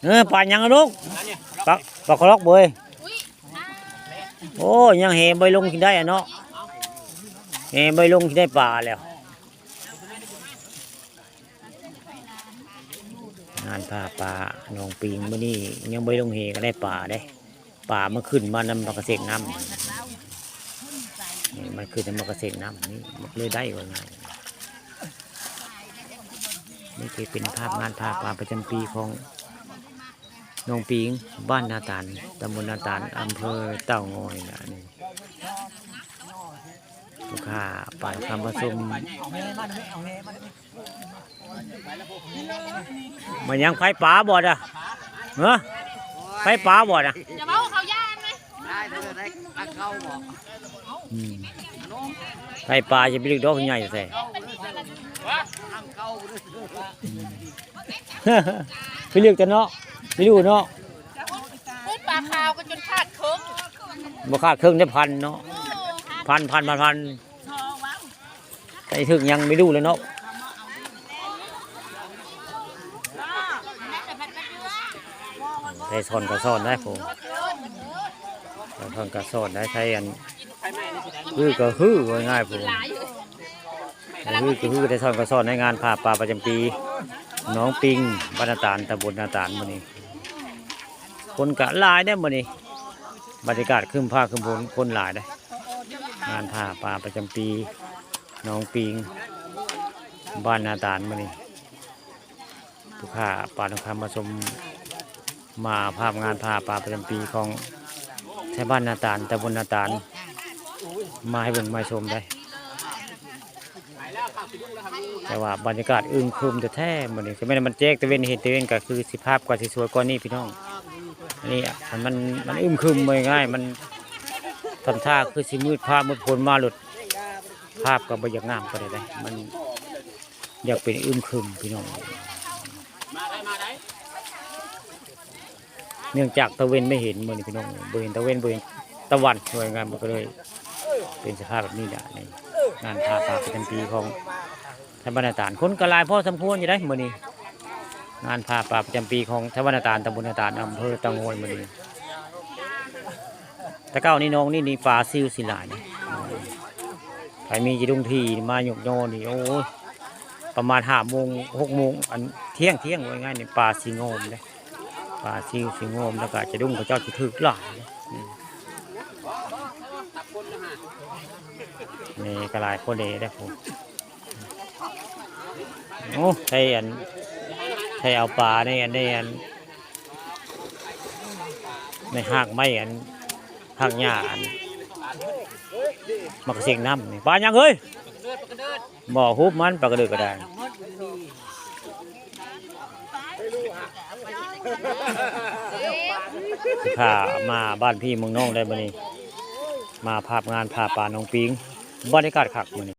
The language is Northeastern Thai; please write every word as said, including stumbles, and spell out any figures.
เออ ปลาหยังอะลูก ปลา ปลาคอลอกเบย โอ้ ยังแหบ่ลงกินได้อะเนาะ แหบ่ลงกินได้ปลาแล้ว งานพาปลาหนองปิงมื้อนี้ยังบ่ได้ลงแหก็ได้ปลาเด้ ปลามันขึ้นมานำหมากกะเสกน้ำ นี่มันขึ้นนำหมากกะเสกน้ำ นี่มันเลยได้ว่าง่าย นี่คือเป็นภาพงานพาปลาประจำปีของหนองปิง บ้านนาตาล ตำบลนาตาล อำเภอเต่างอยนะนี่ ลูกค้าปลาคำผสม มันยังไผปลาบ่น่ะ เนาะ ไผปลาบ่น่ะ จะเว้าเขาย่านไหม ได้เลยได้อังเข้าบ่ อืม ไผปลาจะไปลึกดอกใหญ่แท้ อังเข้าเลย ไปลึกแต่เนาะ ไปดูเนาะ พูดปลาขาวก็จนขาดครึ่ง บ่ขาดครึ่งได้พันเนาะ พัน พัน พัน พัน ใส่ถึงยังไม่รู้เลยเนาะ ใส่ซ่อนก็ซ่อนได้ผม ใส่ซ่อนก็ซ่อนได้ ใส่อัน ฮือก็ฮือ ว่าง่ายผม ฮือก็ฮือ ใส่ซ่อนก็ซ่อนในงานพาปลาประจำปี หนองปิง บ้านนาตาล ตำบลนาตาล มื้อนี้ คนก็หลายเด้อมื้อนี้ บรรยากาศครึ้มฟ้าครึ้มฝน คนหลายเด้อ งานพาปลาประจำปี หนองปิง บ้านนาตาล มื้อนี้ ลูกค้าปลาทองคำมาชม มาภาพงานพาปลาประจำปีของไทบ้านนาตาล ตำบลนาตาล มาให้เบิ่งมาชมได้ แต่ว่าบรรยากาศอึมครึมแท้ๆ มื้อนี้ ก็แม่นมันแจ้งตะเว็น เห็นตะเว็นก็คือสิภาพกว่าสิสวยกว่านี้พี่น้อง อันนี้มัน มันอึมครึมว่าง่าย มันทำท่าคือสิมืดฟ้ามืดฝนมาหลุด ภาพก็บ่อยากงามปานใดเด้ มันอยากเป็นอึมครึมพี่น้อง เนื่องจากตะเว็นไม่เห็นมื้อนี้พี่น้อง บ่เห็นตะเว็น บ่เห็นตะวัน ว่าง่าย มันก็เลยเป็นสภาพแบบนี้แหละ นี่งานพาปลาประจำปีของไทบ้านนาตาล คนก็หลายพอสมควรอยู่เด้มื้อนี้ งานพาปลาประจำปีของไทบ้านนาตาล ตำบลนาตาล อำเภอเต่างอย มื้อนี้ แต่เก่านี่หนองนี่ นี่ปลาซิวสิหลายนะ ใผมีจะดุ้งที่มาหยกยอนี่ โอ้ย ประมาณห้าโมง หกโมง อันเที่ยง เที่ยง ว่าง่ายนี่ ปลาสิงอมเด้ ปลาซิวสิงอม แล้วก็จะดุ้งเขาเจ้าสิถืกหลายเด้ อืม นี่ก็หลายคนเลยเด้อผม โอ้ ใส่อัน ใส่เอาปลาในอัน ในอัน ในหากไม้อัน หากหญ้าอัน หมากกะเสกน้ำนี่ ปลาหยังเอ้ย บ่ฮูบมัน ปลากระเดิดก็ได้ ข้ามาบ้านพี่เมืองน้องได้มื้อนี้ มาภาพงานพาปลาหนองปิง บรรยากาศคักมื้อนี้